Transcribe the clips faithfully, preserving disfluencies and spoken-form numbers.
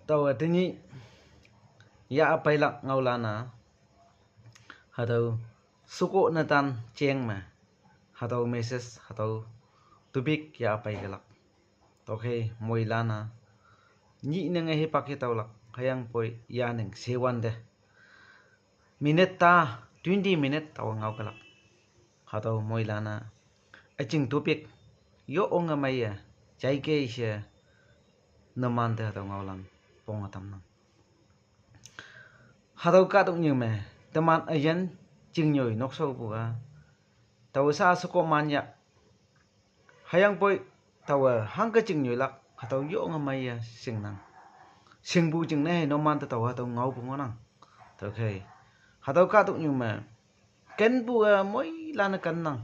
Taowe tenyih yahpeilak ngaolan-a, hatüo sheko netan jeng me, hatüo message, hatüo topic yahpei kelak. Tüokhei moilan-a, nyih nenge hipak yetaolak, hüyangpoi yaning shewante minute ta, twenty minute taowe ngao kelak. Hatüo moilan-a, üjing topic, yo onge meiye, jaikei she, numante hatüo ngaolan ponge tamnang. Hatüo kahtoknyu me, teman üyin chingnyoi nokshaopu-a, taowe sha sheko man ya. Hüyangpoi taowe hangke chingnyoilak, hatüo yo onge meiye shingnang. Shingpu jingne hei numante taowe hatüo ngaopu ngohnang. Tüokhei, hatüo kahtoknyu me, kenpu-e moilan-e kennang.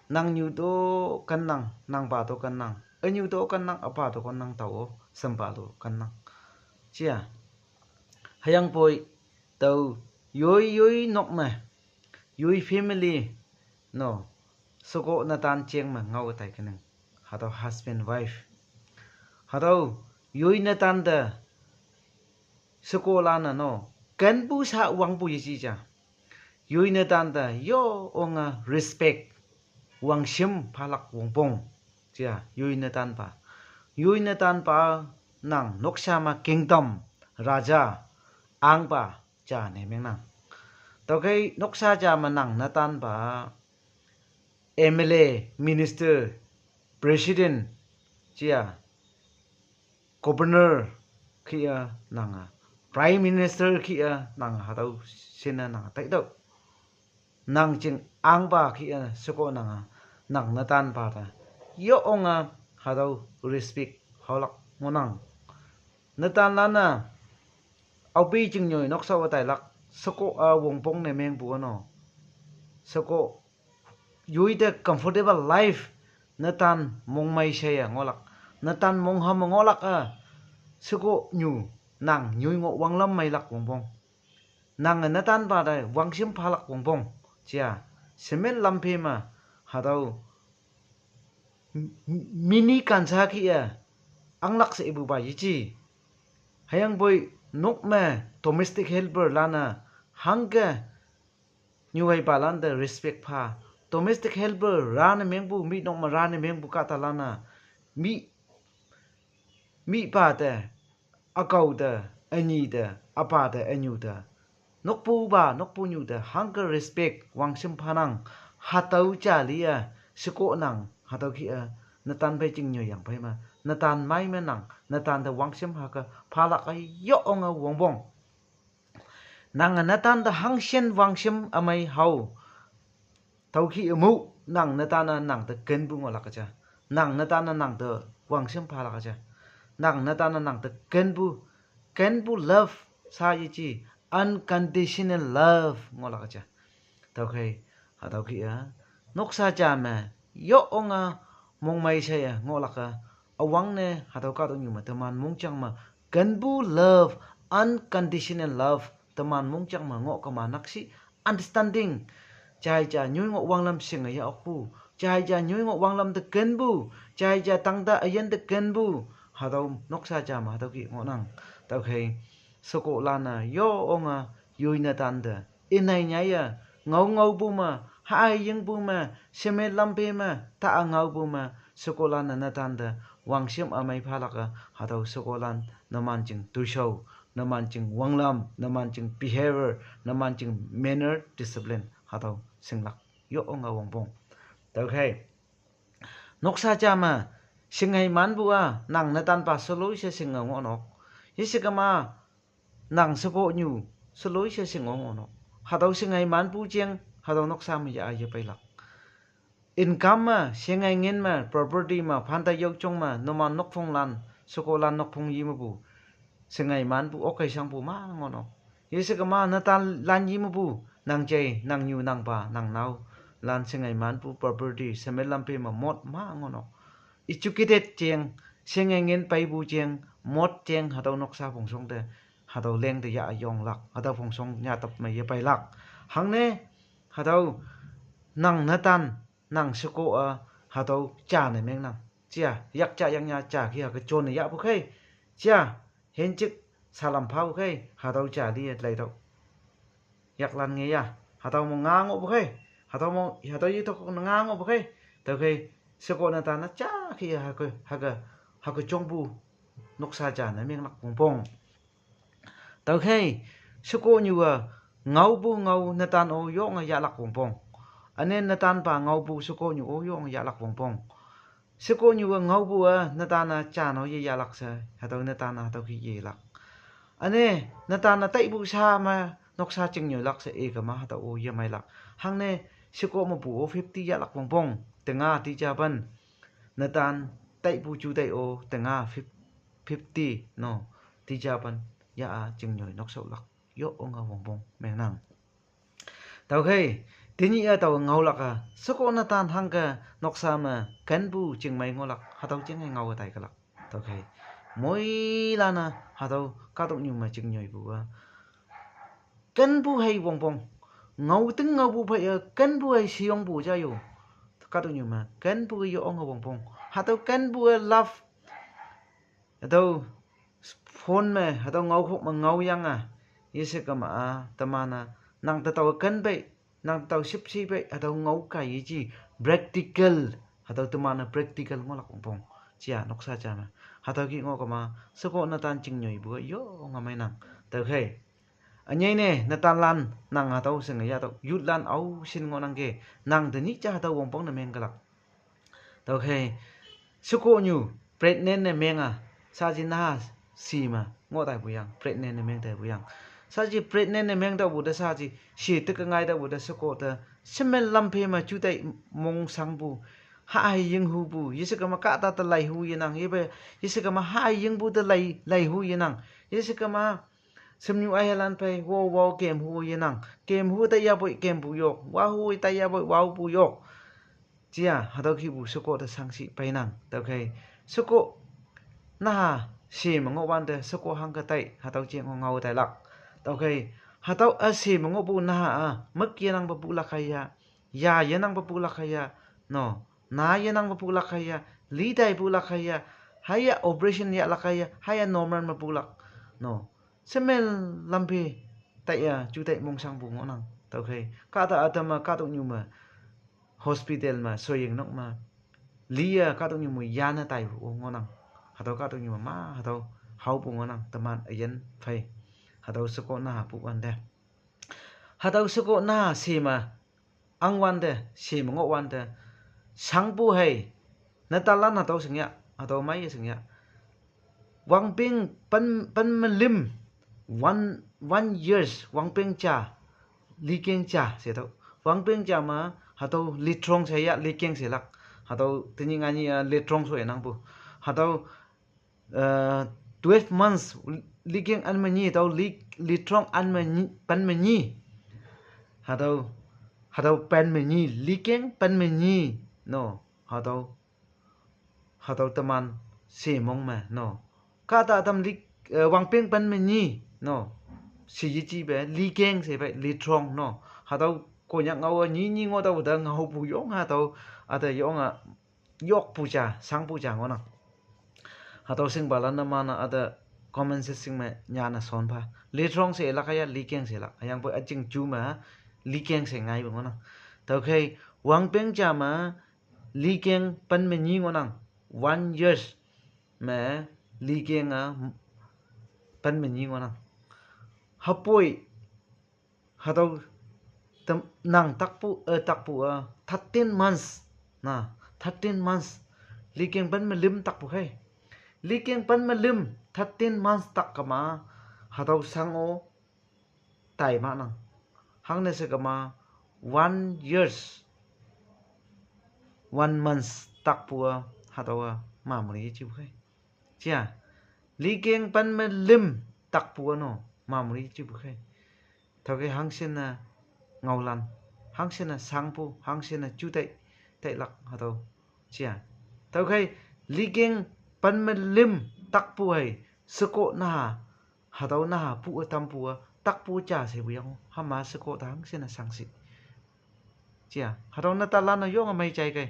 Nangnyu to kennang, nangpa to kennang. Ünyu to kennang, üpa to kennang, tao-o, shimpa to kennang. Jia. Hüyangpoi, tao, yoi yoi nok me, yoi family, no, sheko netan jeng me ngao tai kening. Hatüo husband wife, hatüo yoi netante, shekolan-e no, kenpu sha wangpu yeji ja. Yoi netante yo onge respect, wangshim phalak wongpong. Jia, yoi netanpa. Yoi netanpa nang noksa me kingdom, raja, ahngpa, ja ne mengnang. Tüokhei noksa ja me nang netanpa, M L A, minister, president, jia, governor kih-e nange, prime minister kih-e nange, hatüo shinne nange taitüoh. Nang jing ahngpa kih-e sheko nange, nang netanpa te yo onge hatüo respect haolak ngohnang. Netanlan-a, aope chingnyoi nokshaowe tailak, sheko-a wongpong ne mengpu-a no, sheko yoi te comfortable life, netan mongmei sheye ngohlak, netan mongham ngohlak-a, shekonyu nang nyoi ngoh wanglam meilak wongpong. Nange netanpa te wangshim phalak wongpong. Jia, cement lampe me, hatüo, m-, m-, mini kansa kih-e, anglak she ipupa yeji. Hüyangpoi nok me domestic helper lan-e, hangke nyuheipalante respect pha. Domestic helper rane mengpu, mih nok me rane mengpu kahtalan-a, mih, mihpa te, ükao te, ünyi te, üpa te, ünyu te, nokpupa, nokpunyu te hangke respect wangshim phanang. Hatüo jali-e, sheko nang hatüo kih-e, netan phei chingnyoi yangphei me, netan mei me nang netante wangshim hake phalak-a yo onge wongpong. Nange netante hangshin wangshim ümei hao. Tüokhei mu, nang netan-a nang te kenpu ngohlak ja. Nang netan-a nang te wangshim phalak ja. Nang netan-a nang te kenpu, kenpu love sha yeji, unconditional love ngohlak ja. Tüokhei, hatüo kih-e, noksa ja me, yo onge mongmei sheye ngohlak-a, üwangne hatüo kahtoknyu me teman mongjang me, kenpu love, unconditional love, teman mongjang me ngoh kema nakshih, understanding. Jai ja nyoi ngoh wanglam shinge yah okpu, jai ja nyoi ngoh wanglam te kenpu, jai ja tangte üyin te kenpu, hatüo noksa ja me hatüo kih ngohnang. Tüokhei, shekolan-a yo onge yoi netante inai nyaiye, ngao ngaopu me, ha-i yingpu me, cement lampe me, ta-a ngaopu me, shekolan-e netante wangshim ümei phalak-a, hatüo shekolan numan jing toishao, numan jing wanglam, numan jing behavior, numan jing manner, discipline, hatüo shinglak yo onge wongpong. Tüokhei, noksa ja me, shinghei manpu-a nang netanpa sheloi she shinge ngohnok. Yeshe kema, nang shekonyu sheloi she shinge ngohnok. Hatüo shinghei manpu jeng, hatüo noksa me yah yepeilak. Income me, shinghei ngin me, property me, phante yaojong me, numan nokphonglan, shekolan nokphong yi mepu, shinghei manpu okkei shangpu ma ngohnok. Yeshe kema netanlan yi mepu, nang jei, nangnyu, nangpa, nang naolan shinghei manpu property, cement lampe me mot ma ngohnok. Educated jeng, shinghei ngin peipu jeng, mot jeng, hatüo noksa phongshong te, hatüo leng te yah yonglak, hatüo phongshong nyatap me yepeilak. Hangne, hatüo nang netan, nang sheko-a, hatüo ja ne mengnang. Jia, yak ja yak nya ja kih-a ke jonne yahpu khei. Jia, hinjik salam pha bu khei, hatüo ja li lai tüo. Yaklan nge ya, hatüo mo nga ngoh bu khei, hatüo mo, hatüo yetok ne nga ngoh bu khei. Tüokhei, sheko netan-a ja ki hüke, hüke, hüke jongpu noksa ja ne menglak wongpong. Tüokhei, shekonyu-e ngaopu ngao netan-o yonge yahlak wongpong. Üne netanpa ngaopu shekonyu-o yonge yahlak wongpong. Shekonyu-e ngaopu-a netan-a ja no ye yahlak she, hatüo netan-a hatüo ki yelak. Üne netan-a taipu sha me noksa chingnyoilak she ikema hatüo-o yemeilak. Hangne sheko mepu-o fifty yahlak wongpong, tenga tijapen. Netan taipu jutai-o tenga fif-, fifty no, tijapen ya-a chingnyoi nokshaolak. Yo onge wongpong mengnang. Tüokhei, tenyih-a tao ngaolak-a, sheko netan hangke noksa me kenpu chingmei ngohlak, hatüo jinge ngao taikelak. Tüokhei, moilan-a hatüo kahtoknyu me chingnyoipu-a kenpu hei wongpong. Ngao ting ngaopu phei-e kenpu hei sheyongpu ja yo. Kahtoknyu me kenpu yo onge wongpong. Hatüo kenpu-e love. Hatüo phone me, hatüo ngaokhok me ngaoyange. Yeshe kema-a, teman-a, nang te tao ken pei, nang te tao shüpshe pei, hatüo ngao kai yeji, practical, hatüo teman-e practical ngohlak wongpong. Ja, noksa ja me. Hatüo ki ngoh kema, sheko netan chingnyoipu yonge meinang. Tüokhei, ünyei ne, netanlan nang hatüo shinge yahtüoh, youthlan aoshin ngohnangke, nang tenyih ja hatüo wongpong ne mengkelak. Tüokhei, shekonyu pregnant ne meng-a, shaji naha shi me ngoh taipu yang, pregnant ne meng taipu yang. Shaji pregnant ne meng taopu te shaji, shi teke ngai taopu te sheko te, shemei lam phe me jutai mongshangpu, hahei yinghupu, yeshe kema kahta te laihu yenang, yepe, yeshe kema hahei yingpu te lai, laihu yenang, yeshe kema shemnyu aihalan phei, wo, wo, kemhu yenang, kemhu taiyapoi kempu yok, wahu taiyapoi wahupu yok. Ja, hatüo kipu sheko te shangshih peinang. Tüokhei, sheko naha shi me ngohwante, sheko hangke tai, hatüo jeng-o ngao tailak. Tüokhei, hatüo-a shi me ngohpu naha-a, mük yenangpe pulak haiya, ya yenangpe pulak haiya, no, na yenangpe pulak haiya, li taipu lak haiya, haiya operation yahlak haiya, haiya normal me pulak, no. Shemei lam phe, taiya, jutai mongshangpu ngohnang. Tüokhei, kahta ütam me, kahtoknyu me, hospital me, soying nok me, liya kahtoknyu me yane taipu ngohnang. Hatüo kahtoknyu me ma, hatüo haopu ngohnang, teman üyin phei. Hatüo sheko naha pu wante. Hatüo sheko naha shi me, ahngwante, shi me ngohwante, shangpu hei, netanlan hatüo shingya, hatüo meiye shingya. Wangpeng pen, pen me lim, one, one years, wangpeng ja, likeng ja, she tüo. Wangpeng ja me, hatüo litrong she ya, likeng shelak. Hatüo tenyih nganyih-a litrong she inangpu. Hatüo, eh, twelve months, likeng an me nyi, hatüo li-, litrong an me nyi, pen me nyi. Hatüo, hatüo pen me nyi, likeng pen me nyi, no, hatüo, hatüo teman shi mong me, no. Kahta ütam lik, eh, wangpeng pen me nyi, no. Shi yeji pe, likeng she pe, litrong, no. Hatüo Konyak ngao-a nyi nyi ngoh tao te ngaopu yong hatüo, üte yonge, yokpu ja, shangpu ja ngohnang. Hatüo shingpalan-e mane üte comment section me nyane shon pha. Litrong shelak haiya, likeng shelak. Hüyangpoi üjing ju me, likeng she ngaipu ngohnang. Tüokhei, wangpeng ja me, likeng pen me nyi ngohnang. One years me, likeng-a, pen me nyi ngohnang. Hüpoi, hatüo, tem-, nang takpu, eh, takpu, eh, thirteen months. Na, thirteen months. Likeng pen me lim takpu khei. Likeng pen me lim, thirteen months tak kema, hatüo shang-o, tai mahnang. Hangne she kema, one years, one months takpu-a, hatüo-a, memory yejipu khei. Ja, likeng pen me lim takpu-a no, memory yejipu khei. Tüokhei hangshin-e ngaolan, hangshin-e shangpu, hangshin-e jutai, tailak hatüo. Ja, tüokhei likeng pen me lim takpu hei, sheko naha, hatüo naha pu-e tampu-a, takpu ja shepu yang-o, hüma sheko te hangshin-e shangshih. Ja, hatüo netanlan-e yonge mei jai kei.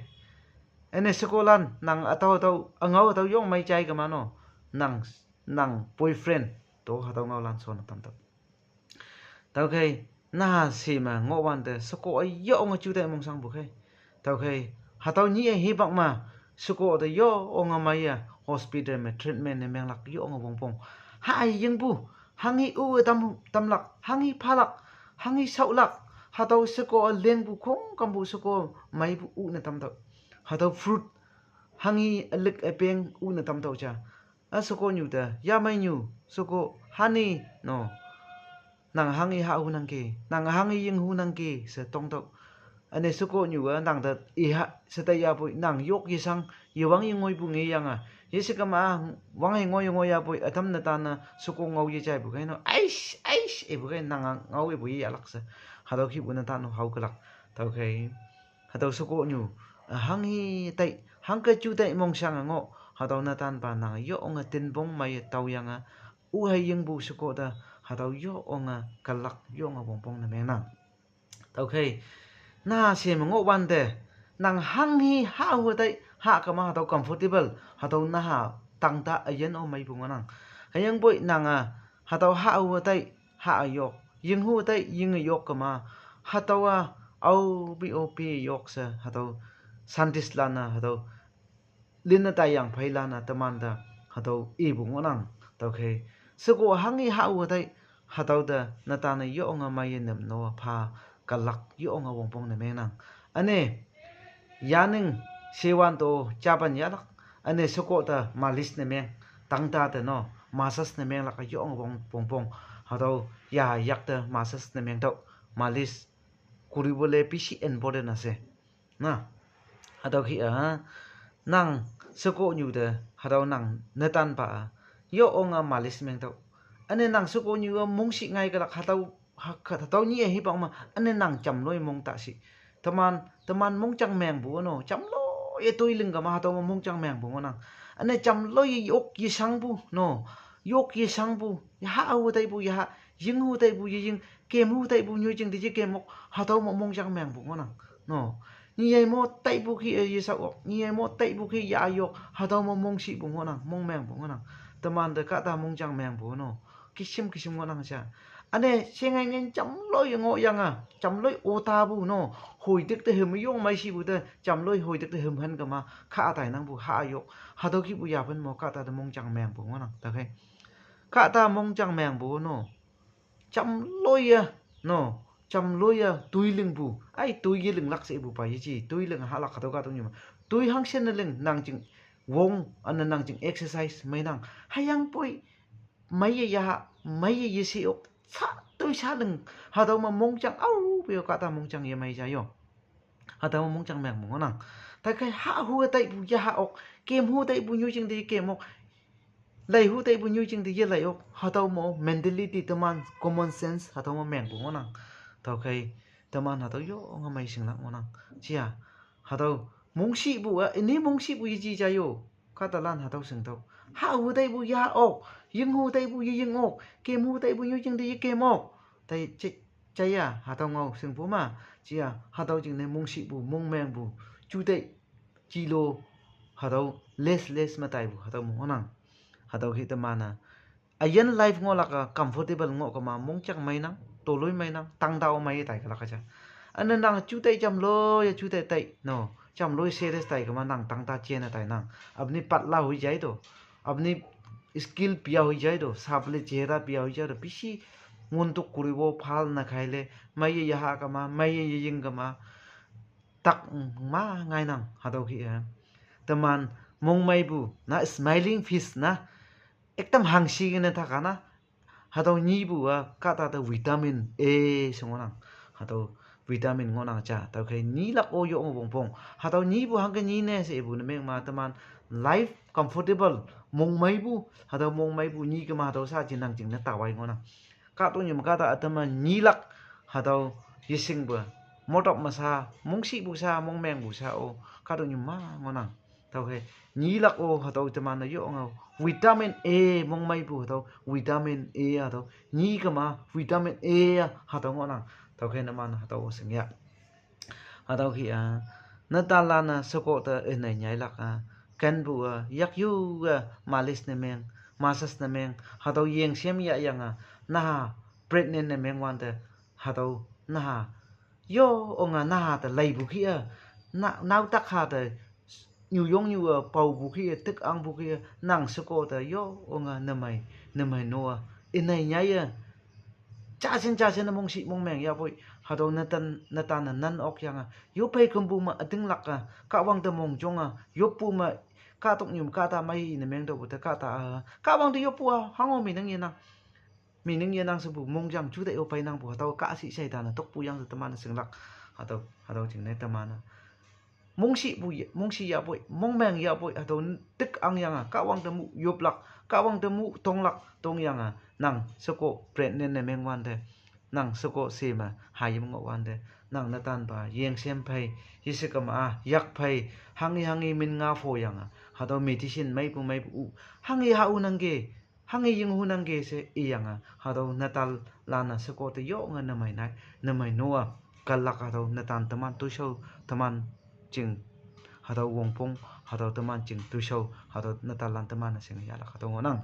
Üne shekolan, nang ütüo ütüo, üngao ütüo yonge mei jai kema no, nang, nang boyfriend, To hatüo ngaolan shonne tamtüoh. Tüokhei, naha she me ngohwante, sheko-a yonge jutai mongshangpu khei. Tüokhei, hatüo nyih-e hipak me, sheko te yonge meiye hospital me treatment ne menglak yonge wongpong. Ha yingpu, hanghi u tam, tamlak, hanghi phalak, hanghi shaolak, hatüo sheko-a lengpu khongkampu sheko meipu u ne tamtüoh. Hatüo fruit, hanghi ülick üpeng u ne tamtüoh ja. A shekonyu te, yameinyu, sheko, hani, no. Nang hanghi hahu nangki, nang hanghi yinghu nangki, she tongtüoh. Üne shekonyu-a nang te iha, she taiyapoi, nang yok yeshang, yewang yengoipu ngeyange. Yeshe kema, wang yengoi yengoiyapoi, ütam netan-e, sheko ngao yejaipu khei no. Aish, aish, ipu khei nang ngao ipu yeyahlak she. Hatüo kihpu netan-o haokelak. Tüokhei. Hatüo shekonyu, a, hanghi tai, hangke jutai mongshange ngoh, hatüo netanpa nang yonge tinpong meiye taoyange, u hei yingpu sheko te, hatüo yonge kelak yonge wongpong ne mengnang. Tüokhei, naha she me ngohwante, nang hanghi hahu tai, ha kema hatüo comfortable, hatüo naha tangta üyin-o meipu ngohnang. Hüyangpoi nange, hatüo hahu tai, ha yok, yinghu tai, yinge yok kema, hatüowa, aope-o pe yok she, hatüo scientistlan-e, hatüo linne taiyang pheilan-e temante, hatüo ipu ngohnang. Tüokhei, sheko hanghi hahu tai, hatüo te netan-e yonge meiye nem no pha kelak yonge wongpong ne mengnang. Üne, yaning shewan to japan yahlak, üne sheko te malis ne meng, tangta te no, massage ne menglak yonge wong, wongpong, hatüo ya yakte massage ne mengtüoh, malis, kuribo le bisi important ase. Na, hatüo kih-a, nang shekonyu te, hatüo nang netanpa-a, yonge malis mengtüoh. Üne nang shekonyu-a mongshih ngaikelak hatüo, ha, hatüo nyih-e hipak me, üne nang jamloi mong ta shi. Teman, teman mongjang mengpu no, jamloi-e toi ling kema hatüo me mongjang mengpu ngohnang. Üne jamloi-e yok yeshangpu no, yok yeshangpu, yaha ahu taipu yaha, yinghu taipu yeying, kemhu taipu nyoijing te yekem ok, hatüo me mongjang mengpu ngohnang. No. Nyi yei mo taipu kih-e yeshao ok, nyi yei mo taipu kih-e ya yok, hatüo me mongshihpu ngohnang, mongmengpu ngohnang. Temante kahta mongjang mengpu no, kishim kishim ngohnang sha. Üne shengai ngen jamloi ngohyange, jamloi otapu no, hoitik te hüm yong mei shipu te, jamloi hoitik te hüm han kema, kah tainangpu ha yok, hatüo kihpu yaphen mo kahta te mongjang mengpu ngohnang, tüokhei. Kahta mongjang mengpu no, jamloi-e, no, jamloi-e toi lingpu, ai toi yelinglak she ipu pa yeji, toi ling hahlak hatüo kahtoknyu me. Toi hangshin ne ling nang jing wong, üne nang jing exercise meinang. Hüyangpoi, meiye yaha, meiye yeshe ok, sa toi sa ling, hatüo me mongjang aope-o kahta mongjang yemei ja yo. Hatüo me mongjang mengpu ngohnang. Tüokhei hahu taipu yaha ok, kemhu taipu nyoijing te yekem ok, leihu taipu nyoijing te yelei ok, hatüo me mentality teman common sense hatüo me mengpu ngohnang. Tüokhei, teman hatüo yonge mei shinglak ngohnang. Jia, hatüo mongshihpu-a, ini mongshihpu yeji ja yo. Kahtalan hatüo shingtüoh. Hahu taipu yaha ok, yinghu taipu yeying ok, kemhu taipu nyoijing te yekem ok. Tai je, jaiya, hatüo ngao shingpu ma, jia, hatüo jingne mongshihpu, mongmengpu, jutai, jilo, hatüo less less me taipu, hatüo me ngohnang. Hatüo kih teman-a, üyin life ngohlak-a comfortable ngoh kema mongjang meinang, toloi meinang, tangta-o meiye taikelak ja. Üne nang jutai jamloi-e jutai tai, no, jamloi serious tai kema nang tangta jenne tainang. Apni patla hoi jai to, apni skill piya hoi jai to, sabole chehra piya hoi jai to, bisi nguntuk kuribo phal ne khaile, meiye yaha kema, meiye yeying kema, tak ma ngainang, hatüo kih-e. Teman mongmeipu, na smiling face na, ekdom hangshi ne thaka na, hatüo nyipu-a kahta te vitamin A she ngohnang. Hatüo vitamin ngohnang ja. Tüokhei nyilak-o yonge wongpong, hatüo nyipu hangke nyi ne she ipu ne meng ma teman life comfortable, mongmeipu, hatüo mongmeipu nyi kema hatüo sa jingnang jingne taowai ngohnang. Kahtoknyu me kahta ütam me nyilak, hatüo yeshingpu, motop me sa, mongshihpu sa, mongmengpu sa-o, kahtoknyu ma ngohnang. Tüokhei, nyilak-o hatüo teman-e yonge vitamin A mongmeipu hatüo vitamin A hatüo nyi kema vitamin A-a hatüo ngohnang. Tüokhei numan hatüo shingya. Hatüo kih-a, netanlan-e sheko te üne nyailak-a, kenpu-a yakyu-e malis ne meng, massage ne meng, hatüo yeng shem yah yange, naha pregnant ne meng wante, hatüo naha yo onge naha te leipu kih-e, na, naotak ha te nyuyong nyu-e paopu kih-e, tik angpu kih-e, nang sheko te yo onge nemei, nemei no-a, inei nyaiye. Jashin jashin mongshih mongmeng yahpoi, hatüo netan, netan-e nan okyange, yop phei kümpu me ütinglak-e, Kahwang te mongjonge, yoppu me, kahtoknyu me kahta mei ne meng tüopu te kahta, ah, Kahwang te yoppu-a hango mining yenang. Mining yenang shepu mongjang juteih-o peinangpu hatüo kahshih shaitan-e tokpu yang she teman-e shinglak. Hatüo, hatüo jingne teman-e mongshihpu ye, mongshih yahpoi, mongmeng yahpoi, hatüo tik angyange, Kahwang te mu yoplak, Kahwang te mu tonglak, tongyange, nang sheko pregnant ne meng wante, nang sheko she me hayim ngoh wante, nang netanpa yeng shem phei, yeshe kema-a yak phei, hanghi hanghi min nga phoyange, hatüo medicine meipu meipu u, hanghi hao nangke, hanghi ying hu nangke she iyange, hatüo netanlan-e sheko te yonge nemei nai, nemei no-a, kalak hatüo netan teman toishao, teman jing, hatüo wongpong, hatüo teman jing toishao, hatüo netanlan teman-e shinge yahlak hatüo ngohnang.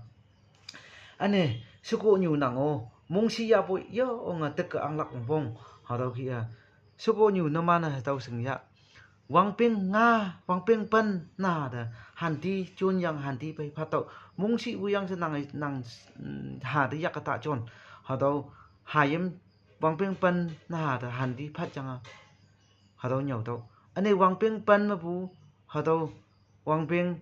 Üne, shekonyu nang-o, mongshih yahpoi yo onge teke anglak wongpong, hatüo kih-a, shekonyu numan-e hatüo shing yah. Wangpeng nga, wangpeng pen na te, hanti jonyange hanti phei phatüoh. Mongshihpu yang she nang, nang, mm, ha te yak ta jon. Hatüo hayim wangpeng pen na te hanti phatyange, hatüo nyüotüoh. Üne wangpeng pen mepu, hatüo wangpeng,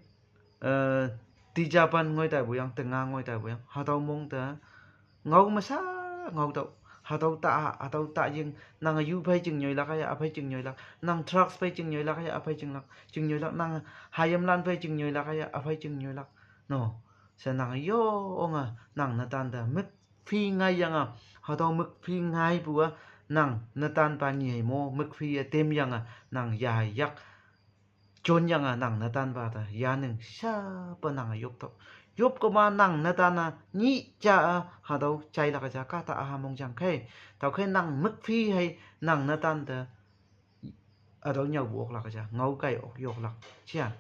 eh, tija pen ngoi taipu yang, tenga ngoi taipu yang, hatüo mong te ngao me sha ngaotüoh. Hatüo ta, hatüo ta ying, nange yu phei jing nyoilak ya, üphei jing nyoilak. Nang drugs phei jing nyoilak ya, üphei jinglak, jing nyoilak. Nang hayimlan phei jing nyoilak ya, üphei jing nyoilak. No, she nange yo onge, nang netan te mükphi ngaiyange, hatüo mükphi ngaipu-a, nang netanpa nyei mo mükphi-e temyange, nang yayak jonyange nang netanpa te yaning shape nange yoptüoh. Yop kema nang netan-a nyih ja-a hatüo jailak ja kahta-a mongjang khei. Tüokhei nang mükphi hei nang netan te hatüo nyüopu oklak ja, ngao kai ok yoklak. Jia.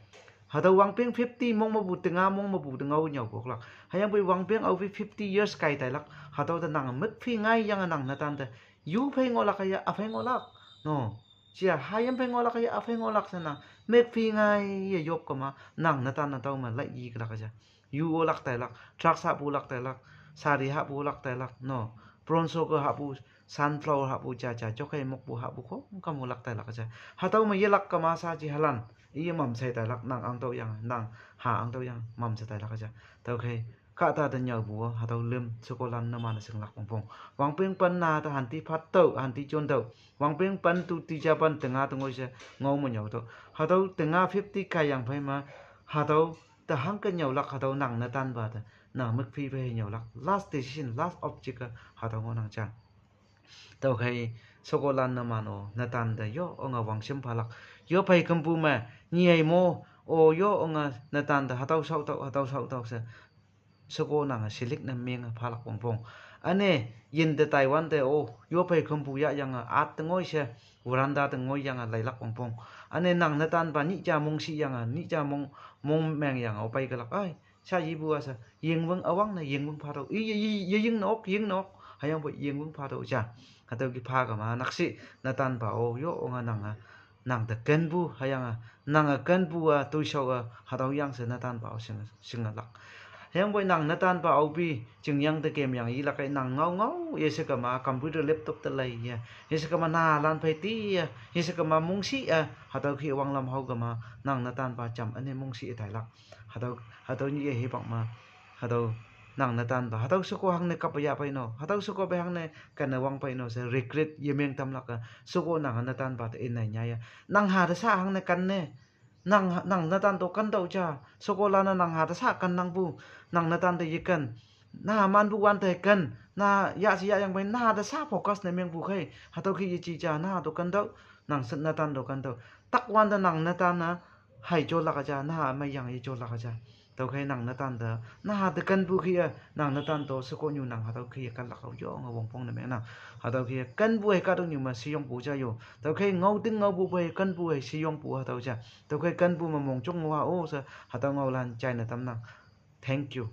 Hatüo wangpeng fifty mong mepu tenga mong mepu te ngao nyüopu oklak. Hüyangpoi wangpeng aope fifty years kai tailak. Hatüo te nang mükphi ngaiyange nang netan te yu phei ngohlak ya, üphei ngohlak. No. Jia, hayim phei ngohlak ya, üphei ngohlak she nang mükphi ngaiye yop kema, nang netan-e tüo me lai yiklak ja. Yu olak tailak, drugs hahpu lak tailak, sari hahpu lak tailak, no. Brown sugar hahpu, sunflower hahpu ja ja, jokhei mokpu hahpu khongkam olak tailak ja. Hatüo me yelak kema sha ji halan, iye mamshei tailak nang angtüoh yange, nang ha angtüoh yange mamshei tailak ja. Tüokhei, kahta te nyüopu-a, hatüo lüm, shekolan numan-e shinglak wongpong. Wangpeng pen na te hanti phatüoh, hanti jontüoh. Wangpeng pen tu tija pen tenga te ngoi she, ngao me nyüotüoh. Hatüo tenga fifty kaiyang phei me, hatüo te hangke nyüolak hatüo nang netanpa te, nang mükphi phei nyüolak. Last decision, last object-a, hatüo ngohnang ja. Tüokhei, shekolan numan-o, netan te yo onge wangshim phalak. Yo phei kümpu me, nyei mo, o yo onge netan te hatüo shaotüoh, hatüo shaotüoh she sheko nange shilik ne menge phalak wongpong. Üne, yin te taiwante o, yo phei kümpu yahyange at te ngoi she, veranda te ngoiyange leilak wongpong. Üne nang netanpa nyih ja mongshih yange, nyih ja mong, mongmeng yange, o pei kelak ai. Sha yipu-a she, yingwüng üwangne, yingwüng phatüoh. I, ye, ye, ye ying ne ok, ying ne ok. Hüyangpoi yingwüng phatüoh ja. Hatüo ki pha kema nakshih, netanpa o, yo onge nange, nang te kenpu, hüyange, nange kenpu-a, toishao-a, hatüo yang she netanpa o shing, shinglak. Hüyangpoi nang netanpa aope, chingyang te kemyange yilak ei nang ngao ngao, yeshe kema computer laptop te lei ye. Yeshe kema nahalan phei ti ye, yeshe kema mongshih-a, hatüo ki wanglam hao kema, nang netanpa jam üne mongshih tailak. Hatüo, hatüo nyih-e hipak me, hatüo nang netanpa, hatüo sheko hangne kap yah pei no, hatüo sheko phei hangne kenne wang pei no she regret yemeng tamlak-e, sheko nange netanpa te inei nyaiye. Nang ha te sha hangne kenne, nang, nang netan to kentüoh ja, shekolan-e nang ha te sha kennangpu, nang netan te yeken. Naha manpu wante ken, na yah she yahyang pei, naha te sha focus ne mengpu khei, hatüo ki yeji ja, naha to kentüoh, nang she netan to kentüoh. Tak wante nang netan-a, hai jolak ja, naha meiyange jolak ja. Tüokhei nang netan te, naha te kenpu kih-e, nang netan to shekonyu nang hatüo kih-e kanlak-o yonge wongpong ne mengnang. Hatüo kih-e kenpu hei kahtoknyu me sheyongpu ja yo. Tüokhei ngaoting ngaopu phei kenpu hei sheyongpu hatüo ja. Tüokhei kenpu me mongjong ngoh-a o she, hatüo ngaolan jaine tamnang. Thank you.